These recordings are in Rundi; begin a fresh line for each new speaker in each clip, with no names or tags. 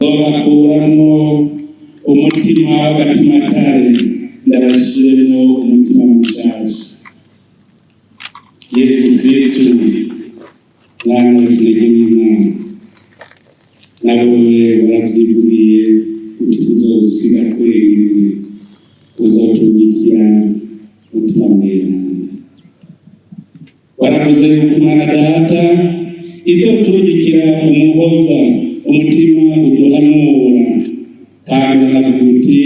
Nzobakuramwo umutima w'agatimatare, ndabashiremwo umutima mushasha. Yesu Kristu, Mwana w'ikinege w'Imana, nawe waravyivugiye uti uzodusiga twenyene, uzoturungikira Mutima Mweranda. Waravuze yuko Imana Data izoturungikira Umuhoza, umutima uduhanura, kandi aravuga uti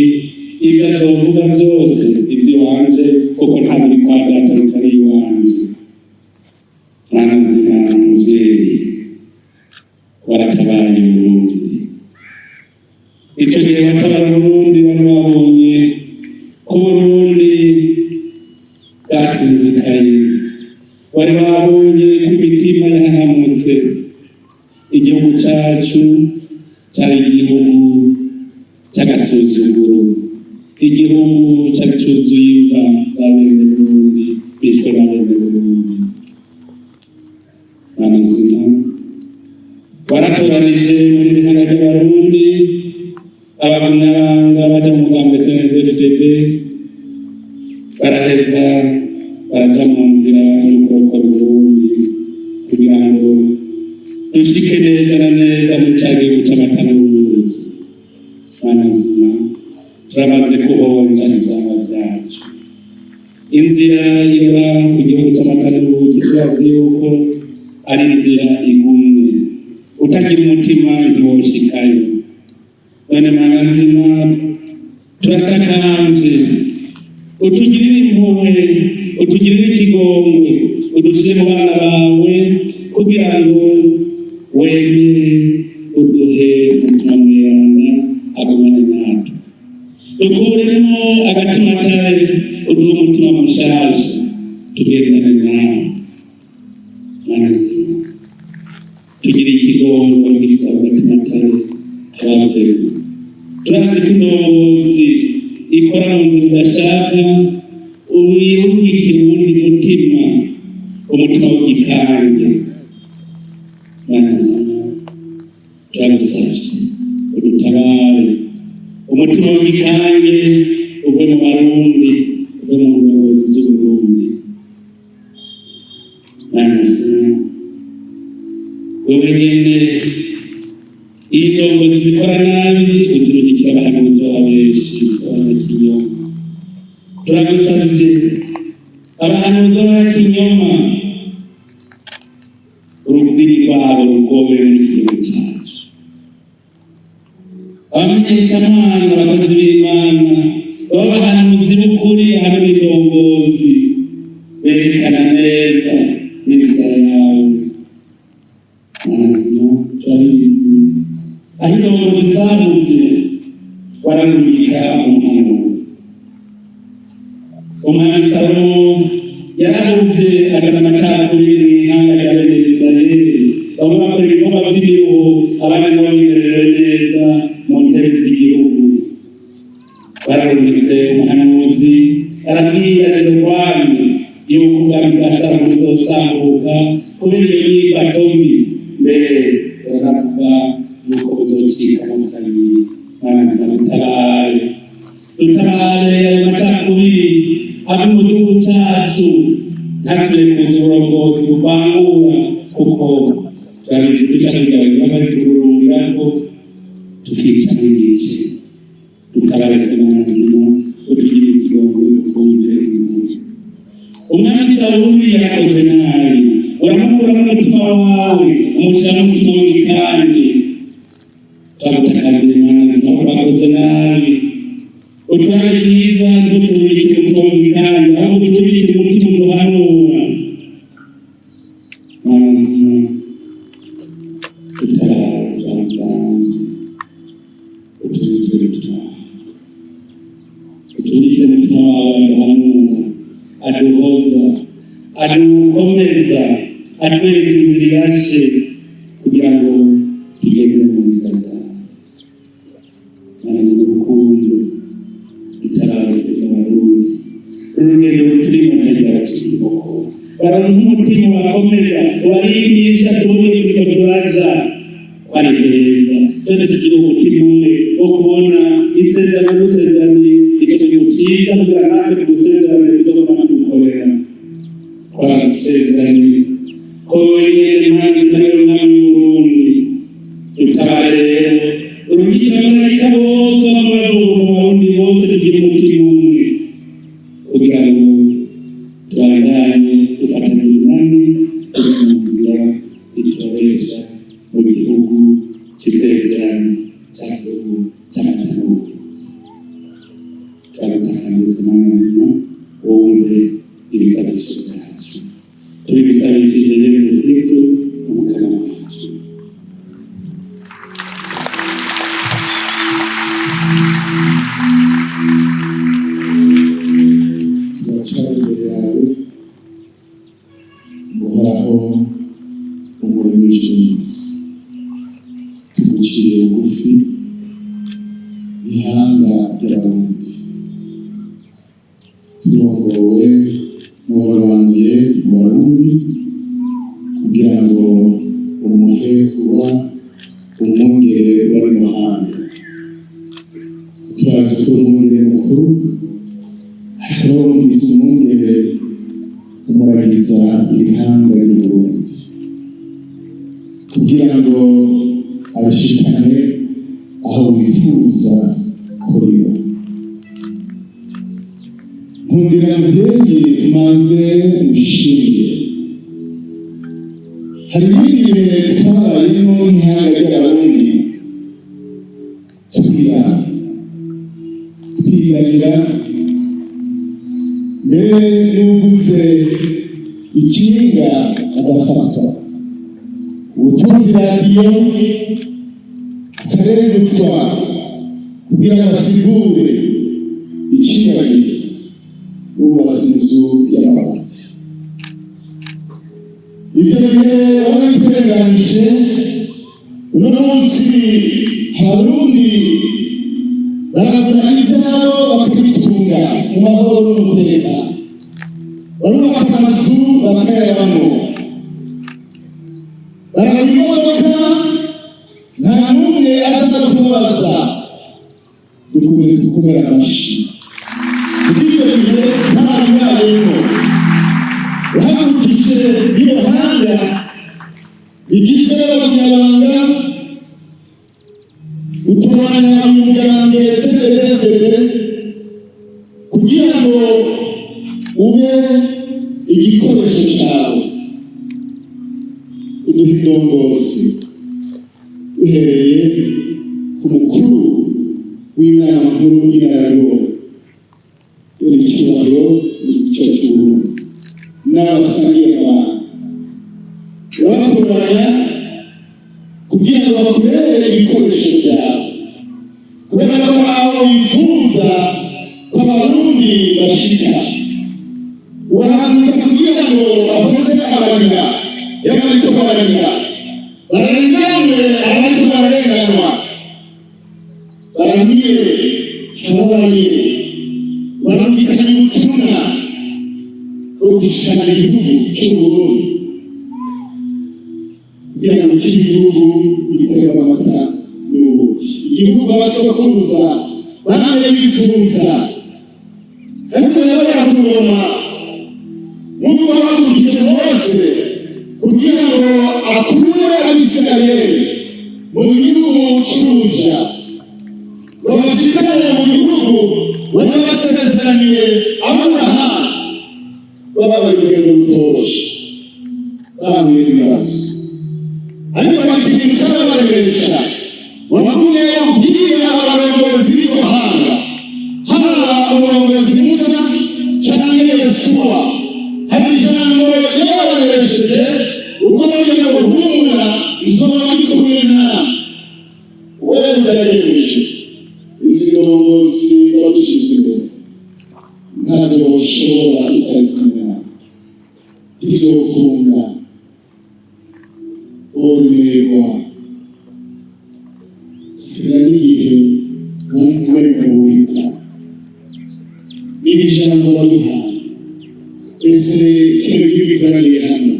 ibyo azovuga byose iby'iwanje, kuko nta biri kwa Data bitari iwanje. Mwana nzima, muvyeyi, waratabaye Uburundi. Ico gihe watabara Uburundi, wari wabonye ko Uburundi bwasinzikaye, wari wabonye ko imitima yahahamutse. Igihugu cacu cari igihugu c'agasuzuguro, igihugu cari cuzuye imva za bene Burundi bishwe na bene Burundi. Mana nzima, waratoranije muri bihanga ry'Abarundi abagumyabanga baja mu mugambi CNDD-FDD, baraheza baraja mu nzira yo kurokora Uburundi kugira ngo dushike neza na neza muri ca gihugu c'amata n'ubuki. Mana nzima, turamaze kuhonja ivyanga vyacu. Inzira irora ku gihugu c'amata n'ubuki turazi yuko ari inzira igumye, utagira umutima ntiwoshikayo. None Mana nzima, turatakambye, utugirire impuhwe, utugirire ikigongwe, udushire mu bana bawe kugira ngo wemere uduhe Umutima Mweranda agumane natwe. Dukuremo agatimatare, uduhe umutima mushasha, tugendane nawe. Mana nzima, tugire ikigongwe, gisaba agatimatare kabavemo. Turazi ko indongozi ikora mu nzira idashaka, uyirungikira uwundi mutima, umutima w'igikange. Mana nzima, turagusavye udutabare, umutima w'igikange uve mu Barundi, uve mu ndongozi z'Uburundi. Mana nzima, wewe nyene iyi ndongozi zikora nabi uzirungikira abahanuzi b'ababeshi, b'abanyakinyoma. Turagusavye, abahanuzi b'abanyakinyoma urubiri rwabo rugobe muri iki gihugu cyacu. Abamenyeshamana, abakozi b'Imana b'abahanuzi b'ukuri hamwe n'indongozi berekana neza n'inzira yawe. Mazima, turabizi, aho indongozi zabuze wararungika umuhanuzi. Umwami Salomo yarahuvye, azana amacakubiri mu ihanga rya bene Isirayeli. Bamwe bakora ibikorwa by'ibihu, abandi nabo bimerewe neza mu ntebe z'igihugu. Bararungitse umuhanuzi, arabwira Jerobowamu yuko ubwami bwa Salomo buzosambuka kubera iyo myifato mbi, mbere baranavuga yuko buzocikamo kabiri. Mana nziza, dutabare, dutabare ayo macakubiri ave mu gihugu cyacu, ntasubire kuza uburongozi buvangura, kuko turabizi duca kugira bari tururungirako tukica n'igice. Dutabare, Mana nzima, utugirire ikigongwe, utwumvire impuhwe. Umwami Sawuli yarakoze nabi, uramukuramo umutima wawe, umushyira mu mutima w'igikange. Turagutakambira, Mana nzima, twakoze nabi. Uturabe byiza, ntuturungikire umutima w'igikange, ahubwo uturungikire umutima uduhanura. Mana nzima, dutabare, turamusanze, uturungikire umutima wawe, uturungikire umutima wawe aduhanura, aduhoza, adukomeza, atwereka inzira irashe kugira ngo tugendere mu nzira zawe. Mana urukundo, dutabare twebwe Abarundi. Urugendo turimo ntagira abacika, baronka umutima bakomeza, ubarimbisha, tubone turiko turaja ko ari heza. Twese tugira umutima umwe wo kubona isezerano dusezeraniye icyo gihugu cyiza, kugira natwe tugusezerane tuzobona dukorera. Twaragusezeraniye ko wenyine Imana izabera umwami w'Uburundi. Dutabare rero, urungike abamarayika bose bamwe mu Barundi bose, tugire umutima umwe kugira ngo tubandanye dufatanye urunani turi mu nzira idutobesha mu gihugu cy'isezerano, cya gihugu cy'amata n'ubuki. Turagutakambira, Mana nzima, wumve ibisabisho byacu. Tubisabishije Yesu Kristo umukama wacu.
Turacara imbere yawe, Uhoraho Umuremyi w'isi, tuguciye bugufi, ihanga ry'Abarundi, turongowe n'uwarobanuye mu Barundi kugira ngo umuhe kuba umwungere wari mahanga. Turazi ko umwungere mukuru, ariko wumvise umwungere umuragiza ihanga ry'Uburundi kugira ngo arishikane aho wifuza ko riba. Nkundira muvyeyi, manze ngushimire. Hari ibindi bihe twabayemo nk'ihanga ry'Abarundi, turira, twiganyira, mbere n'uguze ikinga agafatwa, ubutunzi radiyo akarengutswa kugira ngo asigure icibagiye bubatse inzu y'amabati. Ibyo bihe warabiturenganije. Uno munsi Abarundi baragura ibyabo bakabitunga mu mahoro n'umutekano, barubaka amazu bakayabamo, baragura imodoka, nta n'umwe aza kutubaza. Dukunze tukumera amashi kuko ibyo bihe nta bibayemo. Uhagurukije y'ubuhanga igizwe n'abanyabanga, utoranya umugambwe CNDD-FDD kugira ngo ube igikoresho cyawe, uduha indongozi uhereye ku mukuru w'inama nkuru y'inararibonye icyubahiro mu gice cy'Uburundi n'abasangiye abantu, urabatoranya kugira ngo bakubere ibikoresho byawe, kubera ko aho wifuza ko Abarundi bashika. Urahagurutsa kugira ngo bahoze abarira y'abariko bararira, bararenganwe abariko bararenganwa, baramire ababaye, barumvikanye ubutumwa bwo gushikana igihugu cy'Uburundi kugira ngo kibe igihugu gitera amata n'ubuki, igihugu abasokuruza bamwe bifuza. Ariko yabara ku ngoma nk'uko bahagurukije Mose kugira ngo akure Abisirayeli mu gihugu c'ubuja, babashikane mu gihugu bari basezeraniye Aburahamu. Babaye urugendo rutoroshe, bahuye n'ibibazo, ariko hari ikintu cyabaremesha. Wagumye ubwira abarongozi b'iryo hanga, haba umurongozi Musa cyangwa Yosuwa, hari ijambo ryabaremesheje uko bagira ngo: "Humura, izoba ndi kumwe nawe." Wewe ugerageje izi ndongozi badushyize imbere, ntacyo bashobora utari kumwe nawe, ibyo ukunda boremerwa kugera n'igihe wumva uri mu buhita. N'iri jambo waduhaye, ese kino gihugu gikoraniye hano,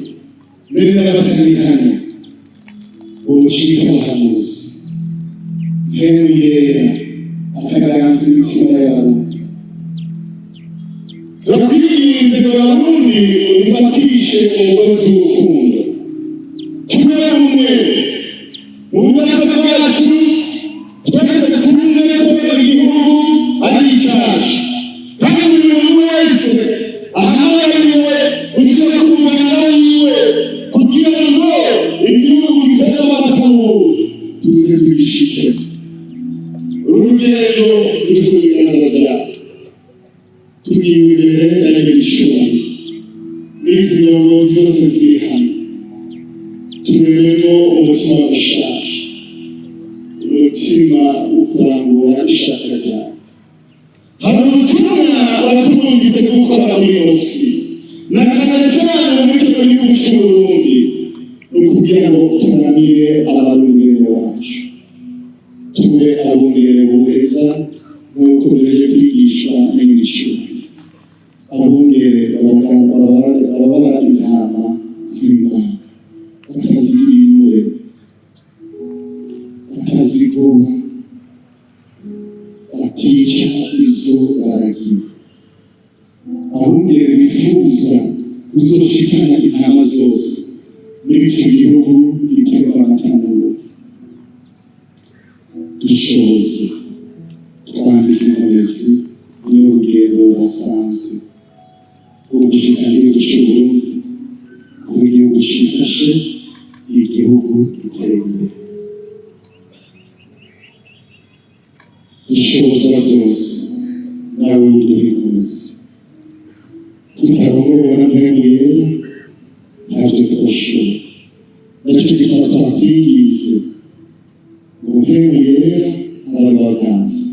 mbere n'abatari hano, ubucika abahanuzi. Yera akaganza imitima y'Abarundi. Turakwinginze, Abarundi mufatishe umugozi w'urukundo, tube rumwe mu budasa bwacu, twese tumwe ko igihugu ari icyacu, kandi buri muntu wese ahamagariwe gushyira ku muganda wiwe kugira ngo igihugu gitere amata n'ubuki, tuze tugishike. Uru rugendo turi mu biganza byawe, tugiwe imbere na nyir'icyubahiro n'izi ndongozi zose ziri hano. Turememo umutima mushasha, umutima wo kurangura ishaka ryawe. Hari ubutumwa waturungitse gukora muri ino si, na cyane cyane muri kino gihugu cy'Uburundi, ni ukugira ngo turamire Abarundi bene wacu, tube abungere beza nk'uko duheje kwigishwa na nyir'icyubahiro. Abungere babara intama z'Imana, batazigira ibinure, batazigoba, batica izo baragiye, abungere bifuza kuzoshikana intama zose muri icyo gihugu gitemba amata n'ubuki. Dushoboze, twambike inkomezi n'urugendo rudasanzwe rwo gushikana igihugu cy'Uburundi kuba igihugu cifashe, igihugu giteye imbere. Dushoboza byose, nawe uduhe inkomezi. Tutarongowe na Mpwemu Yera ntabyo twashobora. Nacyo gituma twakwinginze ngo Mpwemu Yera abe ari waganza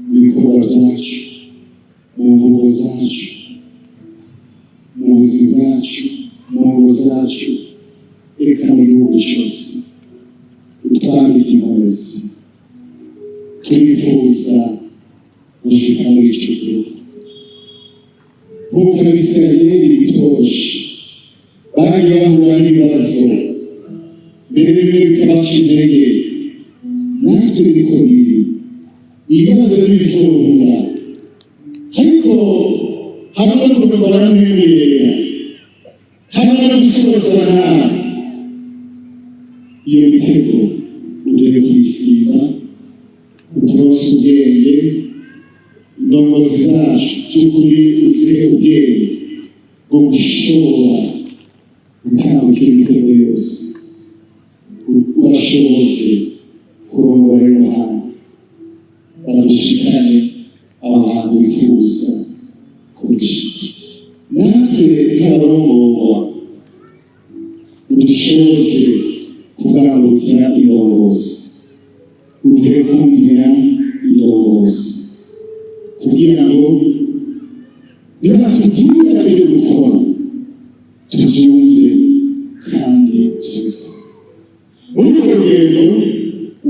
mu bikorwa byacu, mu mvugo zacu, mu buzima bwacu, mu ngo zacu, eka mu gihugu cyose. Utwambike inkomezi, turifuza gushika muri icyo gihugu nk'uko Abisirayeli bitoshe bagiye bahura n'ibibazo, mbere bimwe bikabaca intege. Natwe niko biri, ibibazo ntibizobura, ariko hamwe no kurongora na Mpwemu Yera, hamwe no gushobozwa nawe, iyo mitego uduhe kuyisimba. Uturonse ubwenge, indongozi zacu by'ukuri uzihe ubwenge bwo gushobora gutambukira imitego yose, ubashoboze kurongora rino hanga, badushikane aho hantu wifuza kudushika. Natwe nk'abarongorwa, udushoboze kugangukira indongozi, uduhe kumvira indongozi, kugira ngo nibatubwira ibyo gukora tubyumve kandi tubikore. Muri urwo rugendo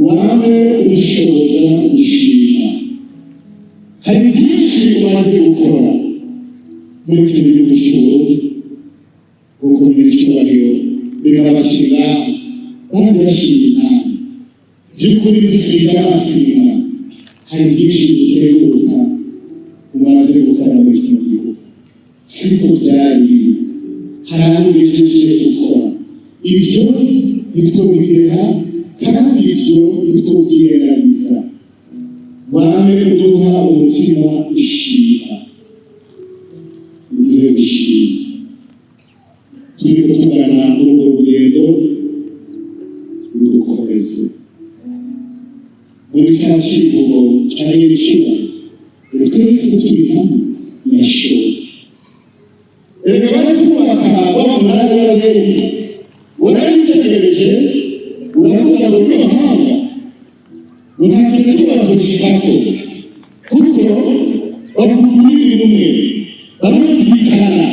wame udushoboza gushima. Hari byinshi umaze gukora muri kino gihugu cy'Uburundi, nk'uko nyir'icyubahiro mbere n'abashinga bandi bashima Imana. By'ukuri bidusubije amaso inyuma, hari byinshi dukenguruka umaze gukora muri kino gihugu. Siko byari biri, hari aho ugejeje gukora, ibyo ntitwobideha kandi ibyo ntitwobyirengagiza. Wame uduha umutima ushima, uduhe gushima. Turiko tugana muri urwo rugendo, udukomeze muri cya kivugo cya nyir'icyubahiro ngo twese turi hamwe birashoboka. Erega bari kubaka wa munara w'Ababeli, warabitegereje uravuga ngo rino hanga ngo nta kintu na kimwe batushikako, kuko bavuga ururimi rumwe, barumvikana,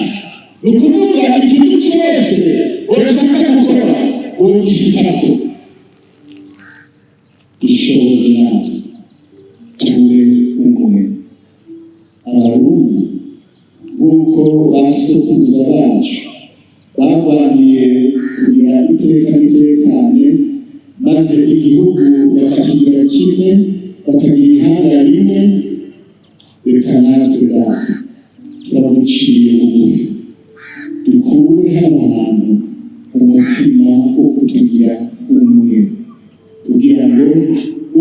ni ukuvuga ikintu cyose urashaka gukora urugishikako. Dushoboze natwe tube umwe, Abarundi, nk'uko ba sokuruza bacu barwaniye kugira iteka n'itekane, maze igihugu bakakigira kimwe. Bakagira ihanga rimwe. Reka natwe, Data, turaguciye bugufi, dukure hano hantu umutima wo kutugira umwe, kugira ngo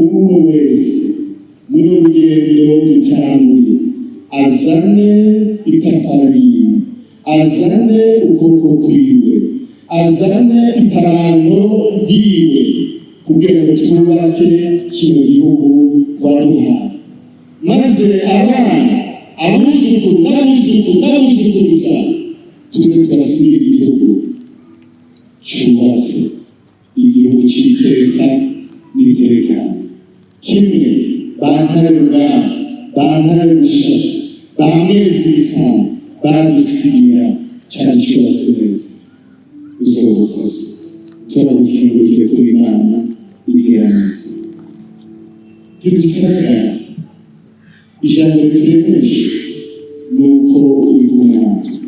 umwe wese muri uru rugendo dutanguye azane itafari yiwe, azane ukuboko kwiwe, azane itaranto ryiwe, kugira ngo twubake kino gihugu waduhaye, maze abana, abuzukuru n'abuzukuru n'abuzukuruza tuze turasigira igihugu cyubatse, igihugu cy'iteka n'itekano, kimwe bantare rugamba, bantare rushatsi, ba Mwezi Gisabo badusigira, cyari cyubatse neza. Uzobukoze, turagukengurukiye kuri Imana igira neza. Ntidugisagara, ijambo rituremeje ni uko uri kumwe natwe.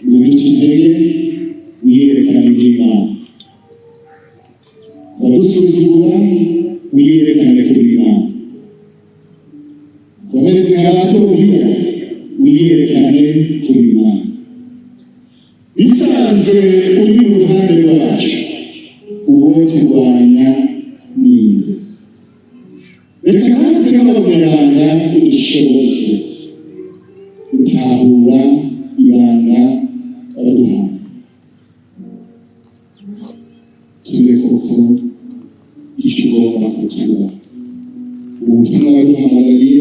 Ntibiduce intege, wiyerekane nk'Imana. Badusuzugura, wiyerekane kuri Imana. Bameze nk'abatobiya, wiyerekane kuri Imana. Bisanzwe uri mu ruhande rwacu, uwo turwanya ninde? Reka natwe nk'abanyabanga udushoboze gutahura ibanga waduhaye, tube koko icyo ugomba kutuba. Ubutumwa waduhamagariye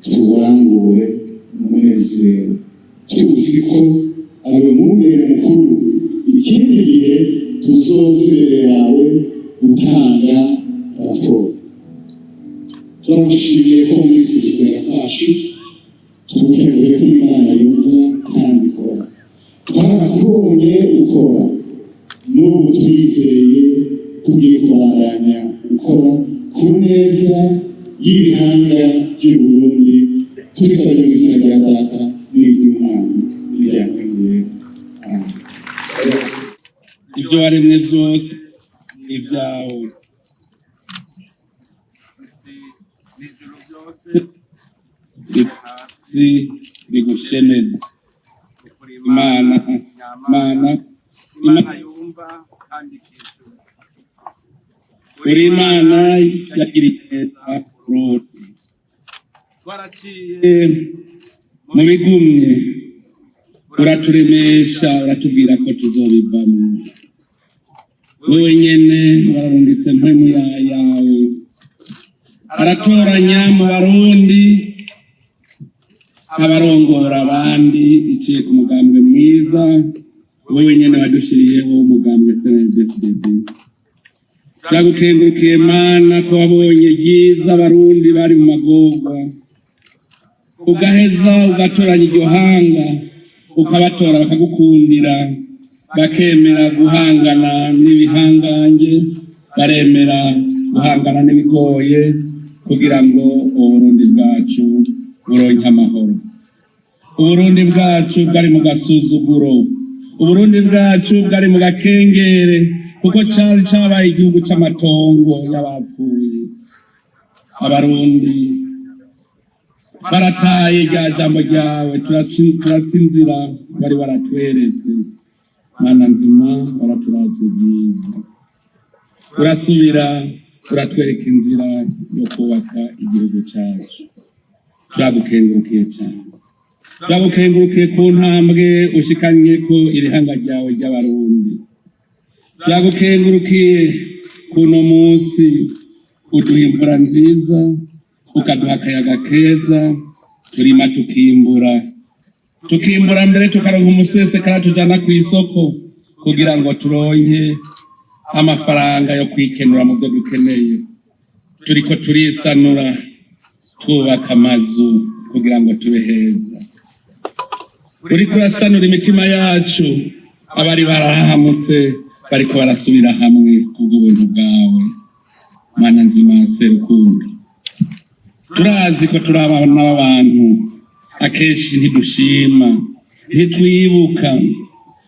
tuburangure mu munezero, tuzi ko ari we mwungere mukuru. Ikindi gihe tuzoza imbere yawe gutanga raporo. Turagushimiye ko wumvise gusenga kwacu. Tugukenguye ko Imana yumva kandi ikora. Twarakubonye ukora, n'ubu turizeye tugiye kubandanya gukora ku neza y'ibihanga by'u Burundi. Tubisabye mu izina rya Data n'iry'Umwana n'irya Mpwemu Yera. Amen.
Ibyo waremye byose ni ibyawe.
Isi n'ijuru byose,
Isi bigushemeze.
Ukuri
Imana,
Imana,
Imana.
Imana yumva kandi ikishyura.
Uri Imana yagiriye neza Burundi.
Twaraciye
mu bigumye, uraturemesha, uratubwira ko tuzobivamo. Wewe nyene wararungitse Mpwemu yawe, aratoranya mu Barundi abarongora abandi, iciye ku mugambwe mwiza wewe nyene wadushiriyeho, umugambwe CNDD-FDD. Turagukengurukiye Mana ko wabonye ryiza Abarundi bari mu magorwa, ugaheza ugatoranya iryo hanga, ukabatora, bakagukundira, bakemera guhangana n'ibihangange, baremera guhangana n'ibigoye kugira ngo Uburundi bwacu buronke amahoro. Uburundi bwacu bwari mu gasuzuguro, Uburundi bwacu bwari mu gakengere, kuko cari cabaye igihugu c'amatongo y'abapfuye. Abarundi barataye rya jambo ryawe, turaca inzira wari waratweretse. Mana nzima, waraturavye byiza, urasubira uratwereka inzira yo kubaka igihugu cacu. Turagukengurukiye cyane, turagukengurukiye ku ntambwe ushikanye ko irihanga ryawe ry'Abarundi. Turagukengurukiye kuno munsi uduha imvura nziza, ukaduha akayaga keza, turima tukimbura, tukimbura mbere tukaronka umusesekara tujana ku isoko kugira ngo turonke amafaranga yo kwikenura mu byo dukeneye. Turiko turisanura, twubaka amazu kugira ngo tube heza. Uriko urasanura imitima yacu, abari barahahamutse bariko barasubira hamwe kubw'ubuntu bwawe, Mana nzima Serukundo. Turazi ko turi abana b'abantu, akenshi ntidushima, ntitwibuka.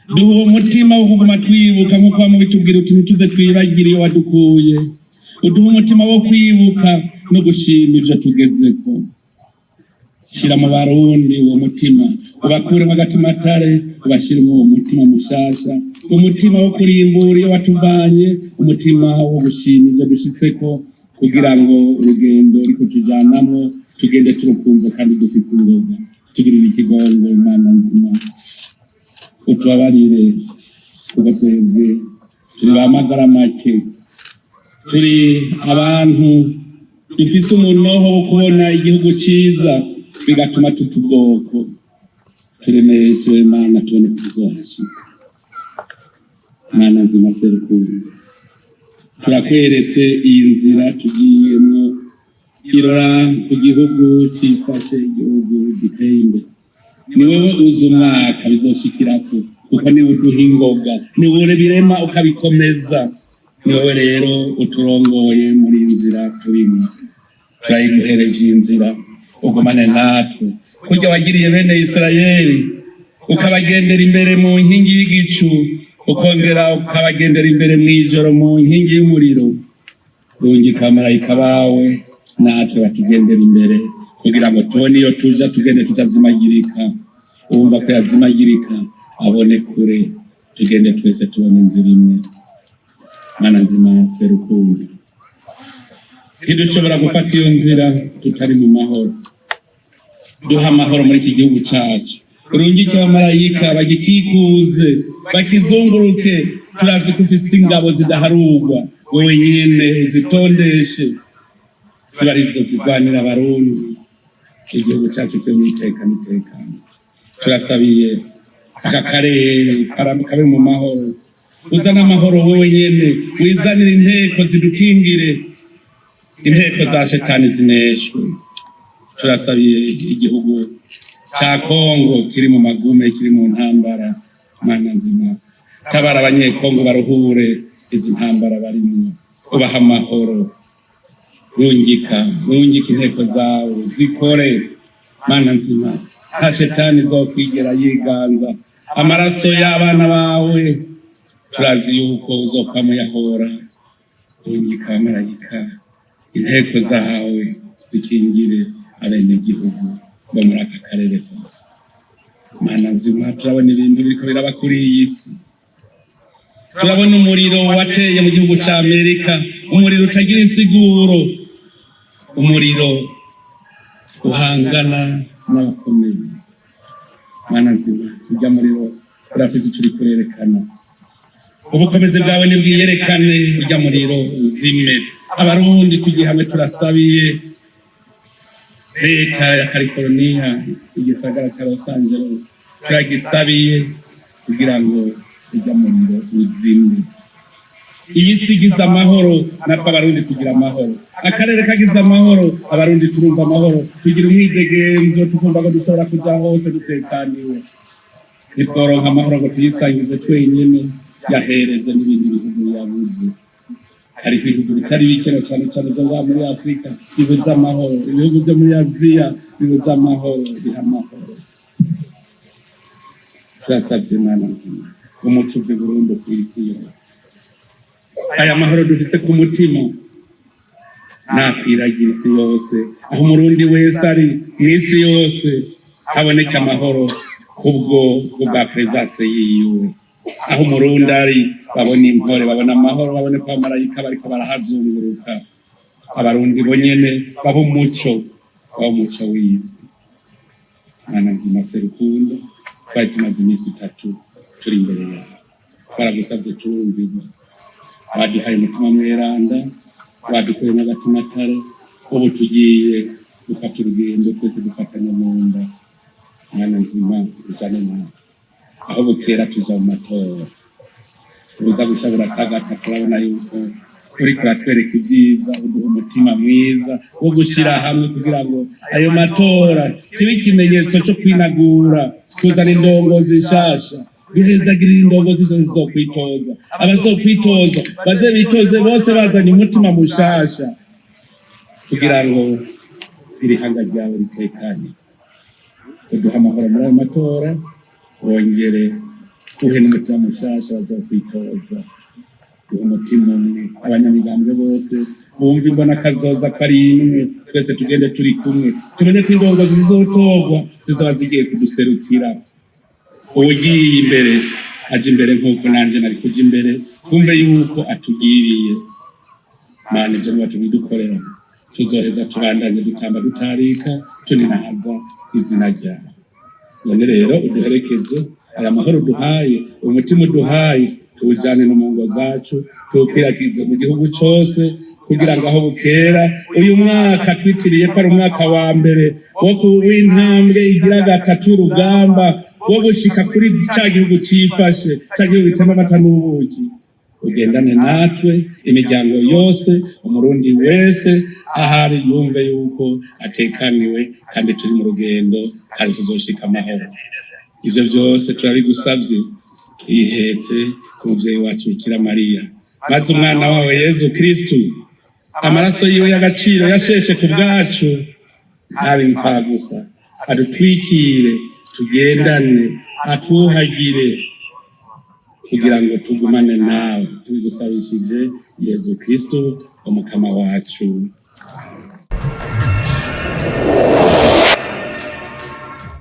Duha umutima wo kuguma twibuka, nk'uko bamwe bitubwira uti: "Ntituze twibagire iyo wadukuye." Uduhe umutima wo kwibuka no gushima ivyo tugezeko. Shira mu Barundi uwo mutima, ubakuremo agatimatare, ubashiremo uwo mutima mushasha, umutima wo kurimbura iyo watuvanye, umutima wo gushima ivyo dushitseko, kugira ngo urugendo riko tujanamwo tugende turukunze kandi dufise ingoga. Tugirire ikigongo, Imana nzima, utubabarire, kuko twebwe turi ba magara make, turi abantu dufise umunoho wo kubona igihugu ciza, bigatuma tuta ubwoko. Turemeshe, Imana, tubone ko tuzohashika. Mana nzima Serukundo, turakweretse iyi nzira tugiyemwo, irora ku gihugu cifashe, igihugu giteye imbere. Ni wewe uzi umwaka bizoshikirako, kuko niwe uduha ingoga, niwe birema ukabikomeza. Ni wowe rero uturongoye muri iyi nzira turimo. Turayiguhereje iyi nzira, ugumane natwe kurya wagiriye bene Isirayeli, ukabagendera imbere mu nkingi y'igicu, ukongera ukabagendera imbere mw'ijoro mu nkingi y'umuriro. Rungika marayika bawe natwe batugendera imbere, kugira ngo tubone iyo tuja, tugende tutazimagirika. Uwumva ko yazimagirika abone kure, tugende twese tubone inzira imwe. Mana nzima Serukundo, ntidushobora gufata iyo nzira tutari mu mahoro. Duha amahoro muri iki gihugu cacu, urungike abamarayika bagikikuze, bakizunguruke. Turazi ko ufise ingabo zidaharurwa, wowe nyene uzitondeshe, ziba arizo zirwanira Abarundi, igihugu cacu cyo mwiteka n'itekano. Turasabiye aka karere kabe mu mahoro. Uzane amahoro wowe nyene, wizanire inteko zidukingire, inteko za shetani zineshwe. Turasabiye igihugu ca Kongo kiri mu magume, kiri mu ntambara. Mana nzima, tabara Abanyekongo, baruhure izi ntambara barimwo, ubaha amahoro. Rungika, rungika inteko zawe zikore. Mana nzima, nta shetani izokwigera yiganza amaraso y'abana bawe, turazi yuko uzokwamuyahora. Rungika abamarayika, inteko zawe zikingire abenegihugu bo muri aka karere kose. Mana nzima, turabona ibintu biriko biraba kuri iyi si. Turabona umuriro wateye mu gihugu ca Amerika, umuriro utagira insiguro, umuriro uhangana n'abakomeye. Mana nzima, urya muriro urafise ico uriko urerekana. Ubukomezi bwawe nibwiyerekane, urya muriro uzime. Abarundi tugiye hamwe, turasabiye leta ya California, igisagara ca Los Angeles, turagisabiye kugira ngo urya muriro uzime. Iyi si igize amahoro, natwe Abarundi tugira amahoro. Akarere kagize amahoro, Abarundi turumva amahoro, tugira umwidegemvyo, tukumva ko dushobora kuja hose dutekaniwe. Ntitworonka amahoro ngo tuyisangize twenyene, yahereze n'ibindi bihugu yabuze. Hariho ibihugu bitari bikena cane cane vyo ngaha muri Afurika bibuze amahoro, ibihugu vyo muri Aziya bibuze amahoro. Biha amahoro. Turasavye, Imana nzima, umuco uve burundu kw'isi yose. Aya mahoro dufise ku mutima nakwiragira isi yose, aho Umurundi wese ari mw'isi yose haboneke amahoro kubwo bwa présence yiwe. Aho Umurundi ari babona impore, babona amahoro, babone ko abamarayika bariko barahazunguruka. Abarundi bonyene baba umuco, baba umuco w'isi. Mana nzima Serukundo, twari tumaze iminsi 3 turi imbere yawe, twaragusavye turumvirwa. Waduhaye umutima mweranda, wadukuyemo agatimatare. Ubu tugiye gufata urugendo twese dufatanye mu nda. Mana nzima, ujane nawe. Aho bukera tuja mu matora, uza gusha buratagata. Turabona yuko uriko uratwereka ibyiza, uduha umutima mwiza wo gushira hamwe, kugira ngo ayo matora kibe ikimenyetso cyo kwinagura, kuzana indongozi nshasha. Duhezagirira indongozi zose zizokwitoza. Abazokwitoza baze bitoze bose bazanye umutima mushasha, kugira ngo iri hanga ryawe ritekane. Uduha amahoro muri ayo matora, wongere uhe n'umutima mushasha bazokwitoza. Duhe umutima umwe abanyamigambwe bose. Bumve imbona kazoza ko ari imwe, twese tugende turi kumwe, tumenye ko indongozi zizotorwa zizoba zigiye kuduserukira. Uwugiye imbere aja imbere nk'uko nanje nari kuja imbere, twumve yuko atugiriye. Mana, ivyo niba tubidukorera, tuzoheza tubandanye dutamba, dutarika, tuninahaza izina ryawe. None rero uduherekeze, aya mahoro uduhaye, umutima uduhaye, tuwujane no mu ngo zacu, tuwukwiragize mu gihugu cose, kugira ngo aho bukera uyu mwaka twitiriye ko ari umwaka wa mbere wo w'intambwe igira gatatu, urugamba wo gushika kuri ca gihugu cifashe, ca gihugu gitemba amata n'ubuki. Ugendane natwe, imiryango yose, Umurundi wese ahari yumve yuko atekaniwe kandi turi mu rugendo kandi tuzoshika amahoro. Ivyo vyose turabigusavye twihetse ku muvyeyi wacu Bikira Mariya, maze umwana wawe Yezu Kristu, amaraso yiwe y'agaciro yasheshe ku bwacu, ntabe imfagusa, adutwikire, tugendane, atwuhagire kugira ngo tugumane nawe. Tubigusabishije Yezu Kristu, umukama wacu.